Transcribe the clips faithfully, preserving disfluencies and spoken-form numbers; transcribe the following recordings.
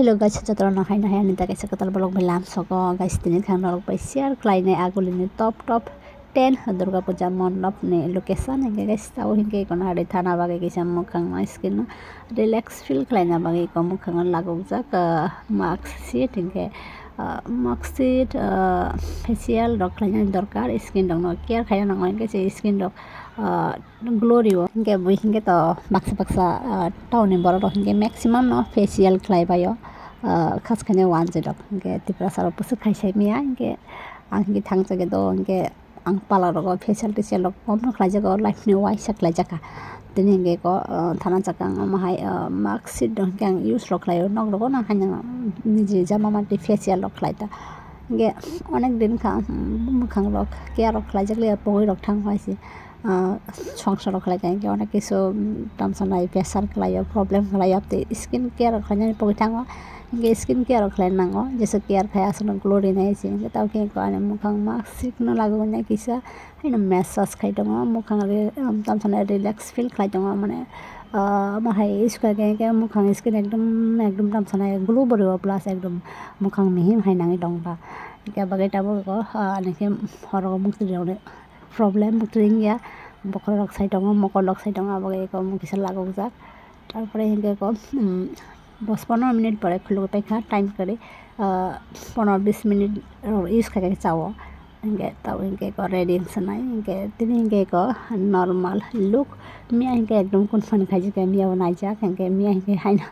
Hello guys, jotono hai no hai ani ta kaisa kwtal vlog bai lamsogo guys, tini khe ang norok bai share khlainai agulini top top ten Durga Puja mondop ni location. Hingke guys, tabo hingke eko nari thana bagwi kisa mwkhang no skin no relax feel khlaina bagwi eko mwkhang o lagokjak, ah, mask sheet hingke, ah, mask sheet, ah, facial rok khlainani dorkar, skin rok no care khaina nango, hingke se skin rok, ah, glory o hingke bui hingke to baksa baksa, ah, town ni borok rok hingke maximum no facial khlai bai o, ah, khas khainai wanjwi rok hingke Tiprasa rok bwswk khai sai maya hingke ang hingke thang jagwi do hingke ang pala rogo facial tesial rok kom no khlai jago, life ni waisa khlai jaka. Tini hingke ko, ah, thana jaka ang omo hai, ah, mask sheet rok hingke ang use rok khlai o nok rogo no haino niji jama mati facial rok khlai ta hingke onek din kha, um, mwkhang rok care rok khlai jak liya pogwi rok thang hai se. Ah, songsa rok khlai kha hingke onek kisu, um, tamsa nai pressure khlai o, problem khlai o, tei skin care rok khlainani pogwi thango, hingke skin care rok khlai nango, jesa care khai aswk no glory nai se, hingke tamo khe ani mwkhang mask sheet no lagwi nai kisa, haino massage khai tongo, mwkhang re, um, tamsa nai relax feel khlai tongo, mane, ah, omo hai use kha khe, hingke mwkhang skin ekdom, ekdom tamsa nai glow bwrwi o, plus ekdom mwkhang mihim hai nangwi tong kha, hingke bagwi tabuk o, ah, ani khe horo muktwi rok ni. Problem bo twing ya, bokhorok sai tongo, mokolok sai tongo, abo eko omo kisa lagokjak. Tarpore hingke eko, um, dos pondro minute pore khulugwi paikha, time kwrwi, ah, pondro bis minute use khaikhe chao. Hingke tabo hingke eko ready wngsanai, hingke tini hingke eko normal look. Miya hingke ekdom kunphani khaijak ya, miya bo naijak, hingke miya hingke haino,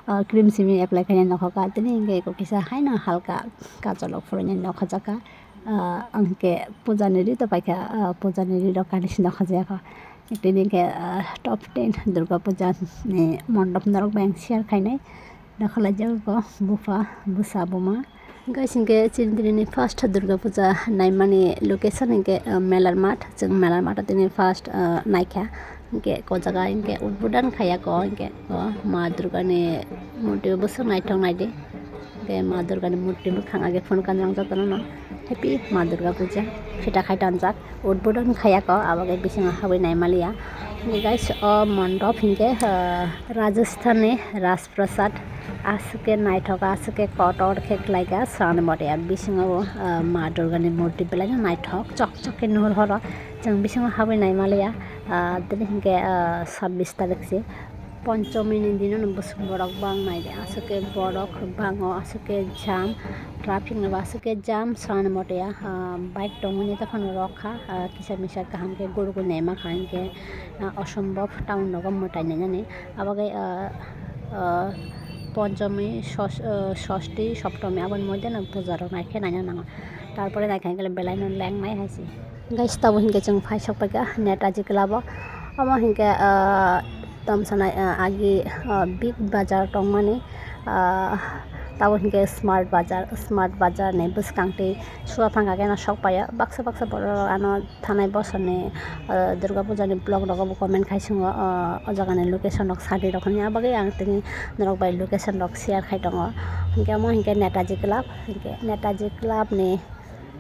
ah, cream simi apply khainai nokhoka. Tini hingke eko kisa haino halka kajol rok phurui nai nokhojaka. Ah, ang khe puja ni ree to paikha, ah, puja ni ree rok kani sina khajaya kho. Tini khe, ah, top ten Durga Puja ni mondop norok bai ang share khainai. Nakhalaijak kho bupha, bwsa, buma. Guys, hingke chini tini ni first Durga Puja naimani location hingke, ah, Melar Math. Chwng Melar Math o tini first, ah, naikha. Hingke ko jaga hingke udbodhan khaiya ko hingke ko Ma Durga ni murti bwswk naithok naidi. Hingke Ma Durga ni murti bwkhang age phone kanjang jotono no happy Ma Durga Puja phita khai tonjak udbodhan khaiya ko abo ke bisingo habwi naimaliya. Hingke guys o mondop hingke, ah, Rajasthan ni Rajprasad aswk ke naithok aswk ke kotor khe khlaika swnamwi motya bisingo, ah, Ma Durga ni murti belai no naithok chok chok ke nuhur horo. Chwng bisingo habwi naimaliya, ah, tini hingke, ah, sabbish tarik se ponchomi ni dino no bwswk borok bang nai de, aswk ke borok bango, aswk ke jam, traffic ni bo aswk ke jam, swnamwi motya, ah, bike tongmani tei phano rok kha, ah, kisa misa kaham ke guru guru naima kha hingke, ah, osombhob town rogo mwtai nainani, abo ke, ah, ah, ponchomi, sos-, ah, sosti, soptomi aboni moddhe no puja rok naikhe naina nango, tarpore naikha hingke belai no lengnai hai se. Guys, tabo hingke chwng phai sok paikha Netaji Club o. Omo hingke, ah, tamo sanai, ah, agi, ah, Big Bazar tongmani, ah, tabo hingke Smart Bazar, Smart Bazar ni bwskang tei sua phangkha khe no sok paio. Baksa baksa borok ano thanai bosor ni, ah, Durga Puja ni vlog rogo bo comment khai swngo, ah, o jaga ni location rok sadi rok hwnwi. Aboni bagwi ang tini norok bai location rok share khai tongo. Hingke omo hingke Netaji Club, hingke Netaji Club ni,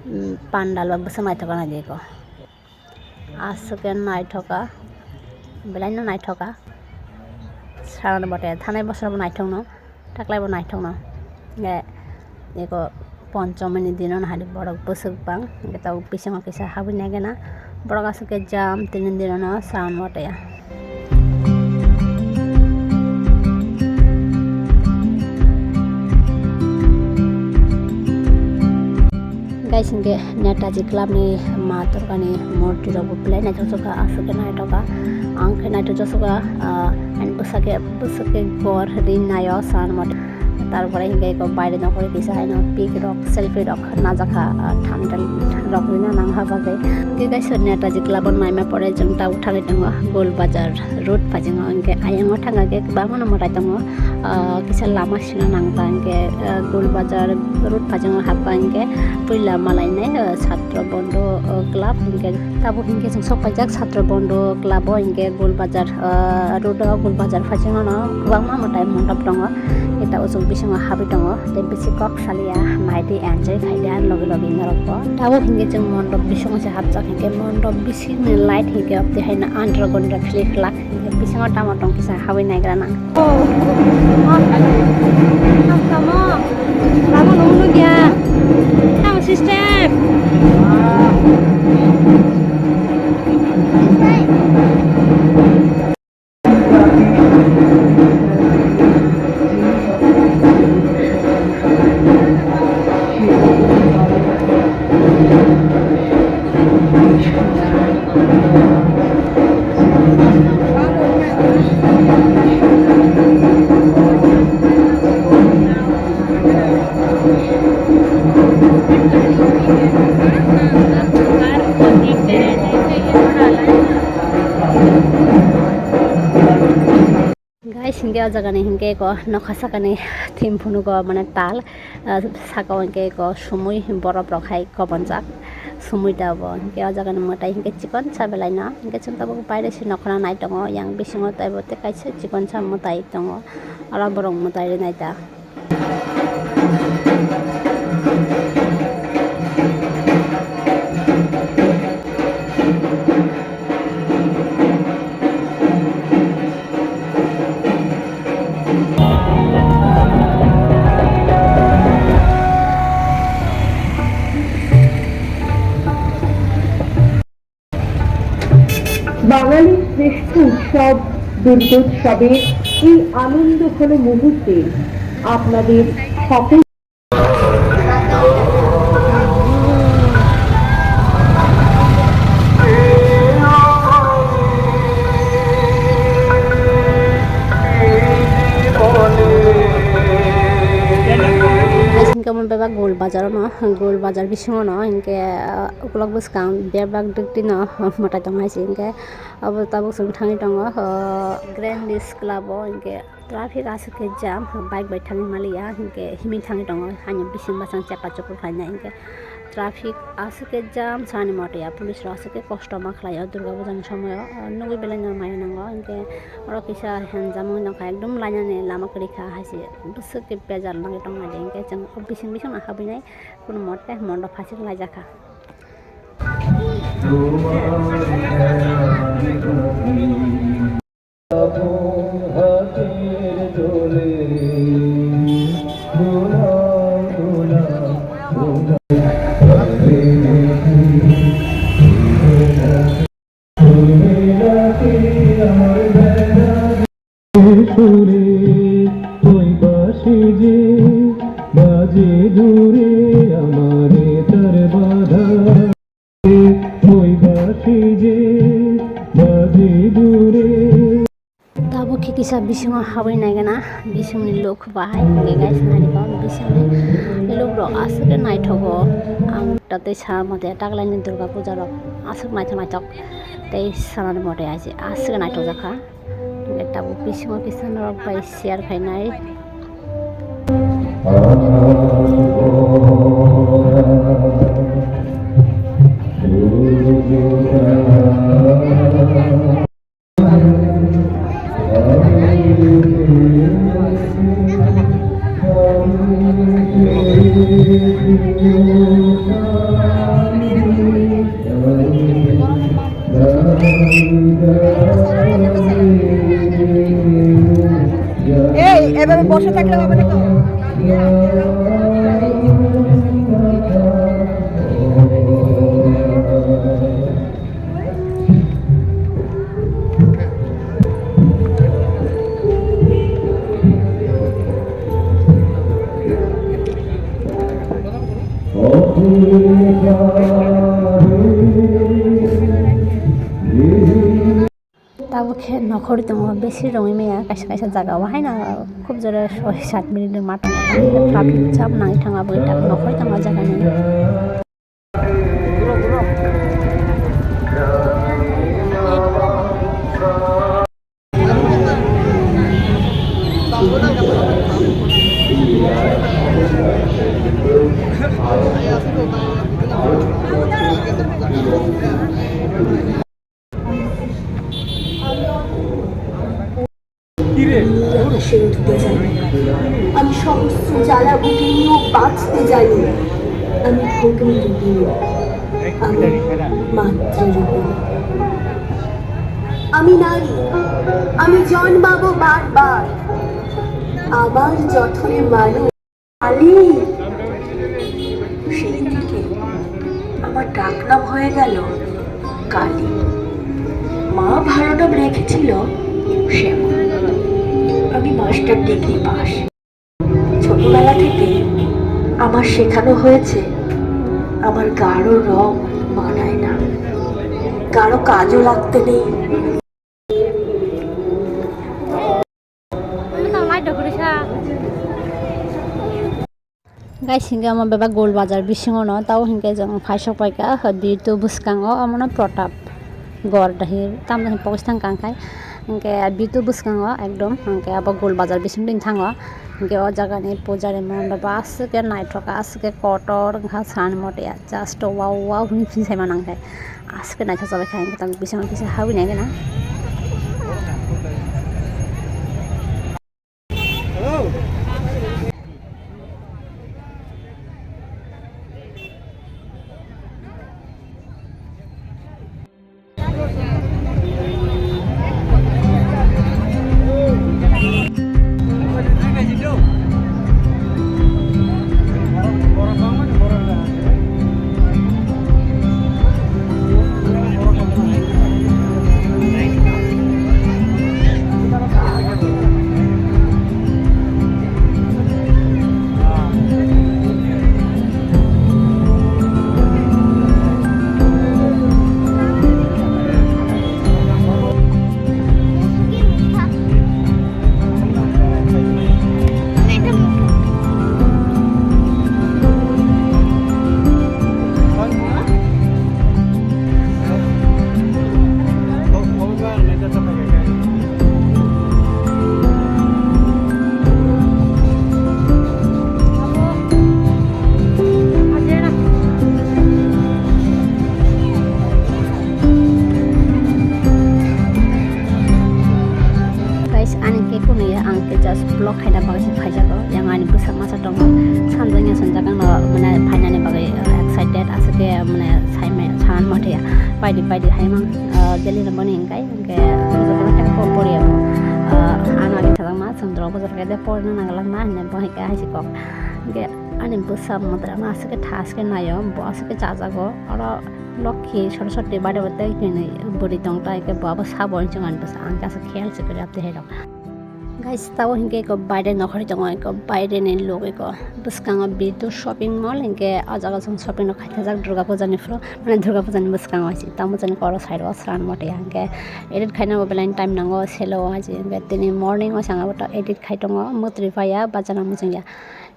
um, pandal o bwswk naithok naidi eko. Aswk khe naithoka, belai no naithoka. Srangni bote thanai bosor bo naithokno, taklai bo naithokno. Hingke eko ponchomini dino nahari borok bwswk bang, hingke tabuk bisingo kisa habwi nai gana. Borok aswk khe jam tini dinono srangni bote ya. Guys, hingke Netaji Club ni ma Durga ni murti rok bo belai naithok kha, aswk khe naithok kha. Ang khe naithok josok kha, ah, ani bwsa khe, bwswk khe gor ri naio san mate. Tarpore hingke eko baire nokol kisa haino pic rok, selfie rok najak kha, ah, thumbnail rok rina nang ha bagwi. Hingke guys, Netaji Club o naima pore chwng tabuk thangwi tongo Gol Bazar road phaijingo, hingke ayang o thangkha khe kwbangma no mwtai tongo, ah, kisa lama sina nang ta hingke, ah, Gol Bazar road phaijingo hapkha hingke puila malainai, ah, Satro Bondo, ah, Club hingke tabuk hingke chwng sok paijak Satro Bondo Club o hingke Gol Bazar, ah, road o Gol Bazar phaijingo no kwbangma mwtai mondop tongo, hingke tabuk chwng bisingo habwi tongo tei bisi kok saliya naidi enjoy khaidi ani logi logi norok bo. Tabuk hingke chwng mondop bisingo se hapjak hingke mondop bisingni light hingke obtwi haino andro gondra khili khlak. Bisingo tamo tong kisa habwi naigra nang. Oh, oh, tamo, tamo, lama nung nugya. Tamo sister. Guys, hinkhe o jaga ni hinkhe eko nokha saka ni thim phunugo, mane tal, ah, saka o hinkhe eko sumui borok rok hai koponjak sumui da bo. Hinkhe o jaga ni mwtai hinkhe chikon sa belai no, hinkhe chwng tabuk baire se nokha no nai tongo, yang bisingo tei bo tei kaisa chikon sa mwtai tongo, oro borok mwtai rwnai ta. বাঙালির শ্রেষ্ঠ উৎসব দুর্গোৎসবের এই আনন্দঘন মুহূর্তে আপনাদের সকল Guys, hinkhe omo bebak Gol Bazar ono, Gol Bazar bisingo no hinkhe, ah, ukulok bwskang bebak dukti no mwtai tongo hai se hinkhe abo tabuk chwng thangwi tongo, ah, Grandis Club o hinkhe traffic aswk khe jam, bike bai thangwi maliya hinkhe himwi thangwi tongo, ani bising bwsang chepa chukur khlainai hinkhe. Traffic aswk khe jam, sani moto ya, police rok aswk khe kosto ma khlai o Durga puja ni somoi o, ah, nugwi belai no maya nango, hinkhe oro kisa henjamung nokha, ekdom lainani lama kwrwi kha hai se, bwswk khe bejal nangwi tongmani, hinkhe chwng o bising bising no habwi nai, kunu mote mondop phasing laijak kha. Tabuk khe kisa bisingo habwi naigana, bisingni look bahai hwnkhe guys, naikol bisingni look rok aswk khe naithogo. Ang tei sa mate taklaini Durga puja rok aswk naithok naithok tei sanani mote hai se aswk khe naithok jakha. Hwnkhe tabuk bisingo kisa norok bai share khainai. এই, এভাবে বসে থাকলে হবে না তো। Tabuk khe nokhorwi tongo, besi rwngwi maya kaisa kaisa jaga o haino khub jora soi sat minute rwma tongo, traffic jam nangwi thangma bagwi tak nokhorwi tongo o jaga ni. আমি সহস্র জ্বালা বুকে নিয়েও বাঁচতে জানি। আমি ভগ্নী রূপিণী, আমি মাতৃরূপিণী। আমি নারী, আমি জন্মাবো বারবার। আমার জঠরে মানুষ। কালী। সেই থেকে আমার ডাকনাম হয়ে গেল কালী। মা ভালো নাম রেখেছিল শ্যামা। আমি মাস্টার ডিগ্রি পাস। ছোটবেলা থেকে আমার শেখানো হয়েছে আমার গাঢ় রং মানায় না, গাঢ় কাজও লাগতে নেই। Guys, hingke omo bebak Gol Bazar bisingo no, tabo hingke chwng phai sok paikha, Bitu bwskango, omono Pratap gor dahi, tamo dahi pokis thang kang khai, hingke Bitu bwskango ekdom, hingke abo Gol Bazar bising thango, hingke o jaga ni pujari mondop aswk ke naithok, aswk ke kotor wngkha, sani mote just wow wow hinwi philsaima nang khe. Aswk naithok chabai kha, ang tang bisingo kisa habwi nai gana. Guys, ani khe kunu ya, ang khe just vlog khaina bagwi se phaijago. Yang ani bwsa masa tongo, sanjak ya sanjak ang no, mane, phainani bagwi, uh, excited, aswk khe, mane, saimai, sanan mothe ya, paidi paidi hai mang, uh, Delhi no boni hingkai, hingke, hingke, hingke, po-, pori ya, uh, ano agi sajak ma, chwng dorok bwsajak khe de porina nang glak na, hwnwi bo hai khe hai se kok. Hingke ani bwsa mwdra ma aswk khe tha aswk khe naio, bo aswk khe chajago, oro Lokhi Saraswati bade bo tei hwnwi bwrwi tong tai khe bo abo sabo hinwi chwng ani bwsa ang khe aswk khel se kwrwi abo tei hai rok. Guys, tabo hingke eko baire nokhorwi tongo, eko baire ni log eko bwskango Bitu shopping mall, hingke o jaga chwng shopping rok khaithajak Durga Puja ni phuru, mane Durga Puja ni bwskango se tamo jani oro side o sran motwi hingke edit khaina bo belai time nango selo o hai se hingke tini morning o sanga bo edit khai tongo mwtwrwi paiya bachana muchungya.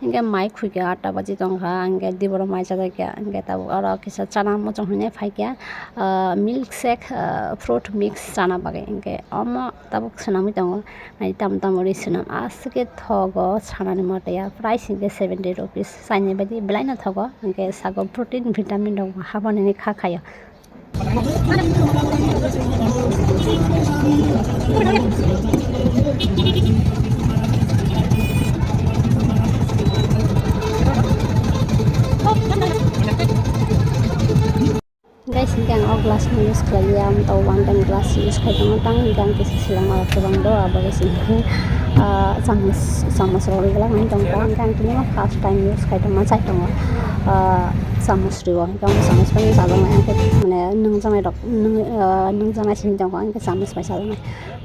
Hingke mai khukya atta baji tongkha, hingke diboro mai chajakya, hingke tabuk oro kisa chana muchung hinwi phaikya, ah, milk shake, ah, fruit mix chana bagwi, hingke omo tabuk swnamwi tongo, nai tamo tamo ri swnam, aswk khe thogo sanani motya, price hingke seventy rupees, chaini bagwi belaino thogo, hingke sago protein, vitamin rok bo haboni kha khaio. Guys, hingke ang o glass no use khlaiya, ang to one time glass use khai tongo, tang hingke ang kisa seleng ma rok kwbang do, abo khe se hingke, ah, chamus, chamus rok ri glak nai tong kha, hingke ang tini ma first time use khai tongma chai tongo, ah, chamus rio, hingke ang chamus bai chajaknai, hingke mane nwng janai rok, nwng, ah, nwng janai simi tongo, hingke chamus bai chajaknai,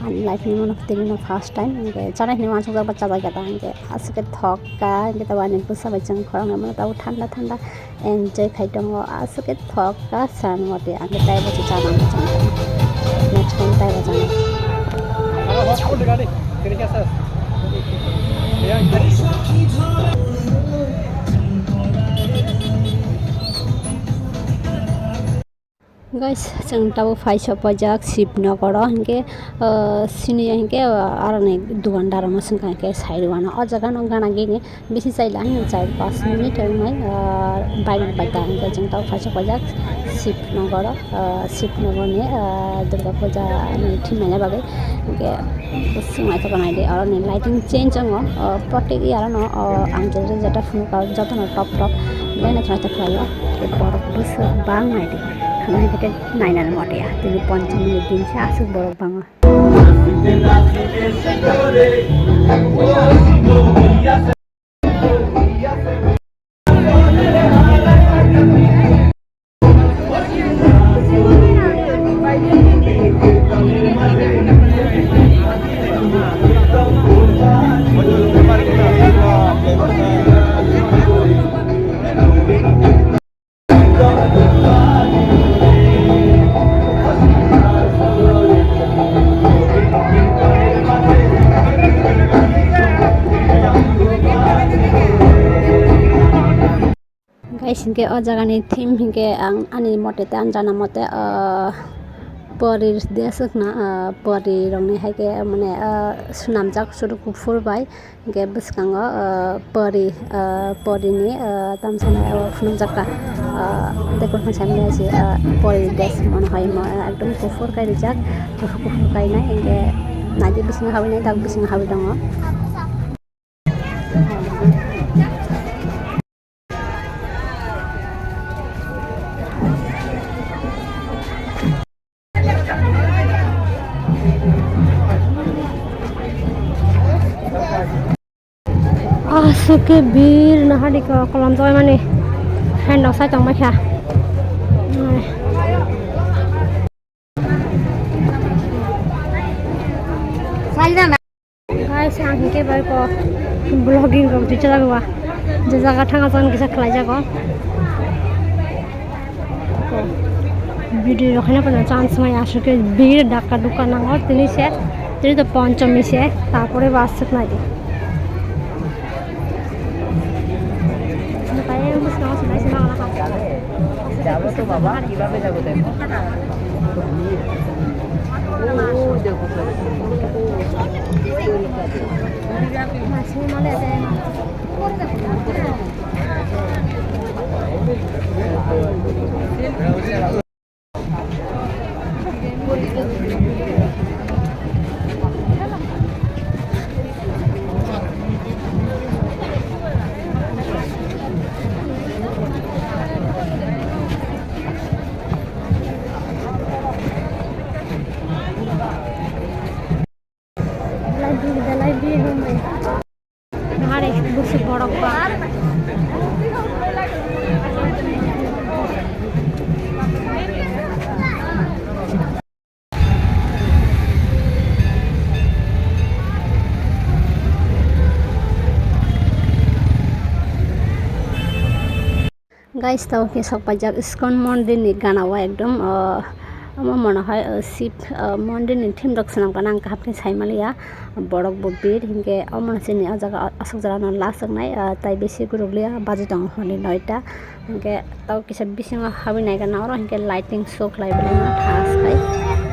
ani life ni mano tini no first time, hingke chanai hwnwi uansukjak ba chajak ya ta, hingke aswk khe thok kha, hingke tabuk ani bwsa bai chwng khorang nai mano tabuk thanda thanda. Enjoy khai tongo, aswk khe thok kha sran motwi, ang khe taibo se chana muchung tongo. Next time taibo chana. Guys, chwng tabuk phai sok paijak Shivnagar o, hinkhe, ah, sini ya hinkhe, ah, aroni dukandar rokno swngkha hinkhe sai rwano. O jaga no gana gini bisi chaila, char pas minute wngnai, ah, bike bai ta hinkhe chwng tabuk phai sok paijak Shivnagar o, ah, Shivnagar ni, ah, Durga Puja ni thwngnaina bagwi hinkhe. Swngnaithok nai de, oro ni lighting change wngo, o, protek ya aro no, o, ang je, je, jeta phunukha, joto no top, top, belai naithok, naithok khlai o, borok bwswk bang nai de. Nainani mote ya, tini ponchom ni din se aswk borok bango. Guys, hinkhe o jagani theme hinkhe ang ani mote tei ang jana mote, ah, pori de swkna, ah, pori rokni haikhe mane, ah, swnamjak churuk kuphur bai. Hinkhe bwskango, ah, pori, ah, porini, ah, tamsana o phunukjak kha, ah, decoration khaimani se, ah, pori dress mano hai mo, ah, ekdom kuphur kai rijak, kuphur kuphur kainai, hinkhe naidi bisingo habwi nai, dak bisingo habwi tongo. Aswk khe bir no hadi ko kolom jagwi mani fan rok sai tong mai kha. Guys, ang hinkhe bai ko vlogging rok twi chalak wa. Je jaga thanga chan kisa khlai jago. Ko video rok haino kono chance mai aswk khe bir dakka dukka nango tini se. Tini to ponchomi se, tarpore ba aswk nai di. Jago to baba, kibabe jago de? Nahare busuk borok ba. Guys, tamo khe sok paijak ISKCON mondir ni gana o ekdom, ah, omo mano hai, ah, Shiv, ah, mondir ni thim rok swnam kana ang kaham khe sai maliya. Borok bo bir hinkhe omo chini o jaga aswk jora no last wngnai, ah, tai bisi guruk liya baji tongo hwnwi noita. Hinkhe tamo kisa bisingo habwi nai gana oro hinkhe lighting show khlai bwlai no tha aswk hai.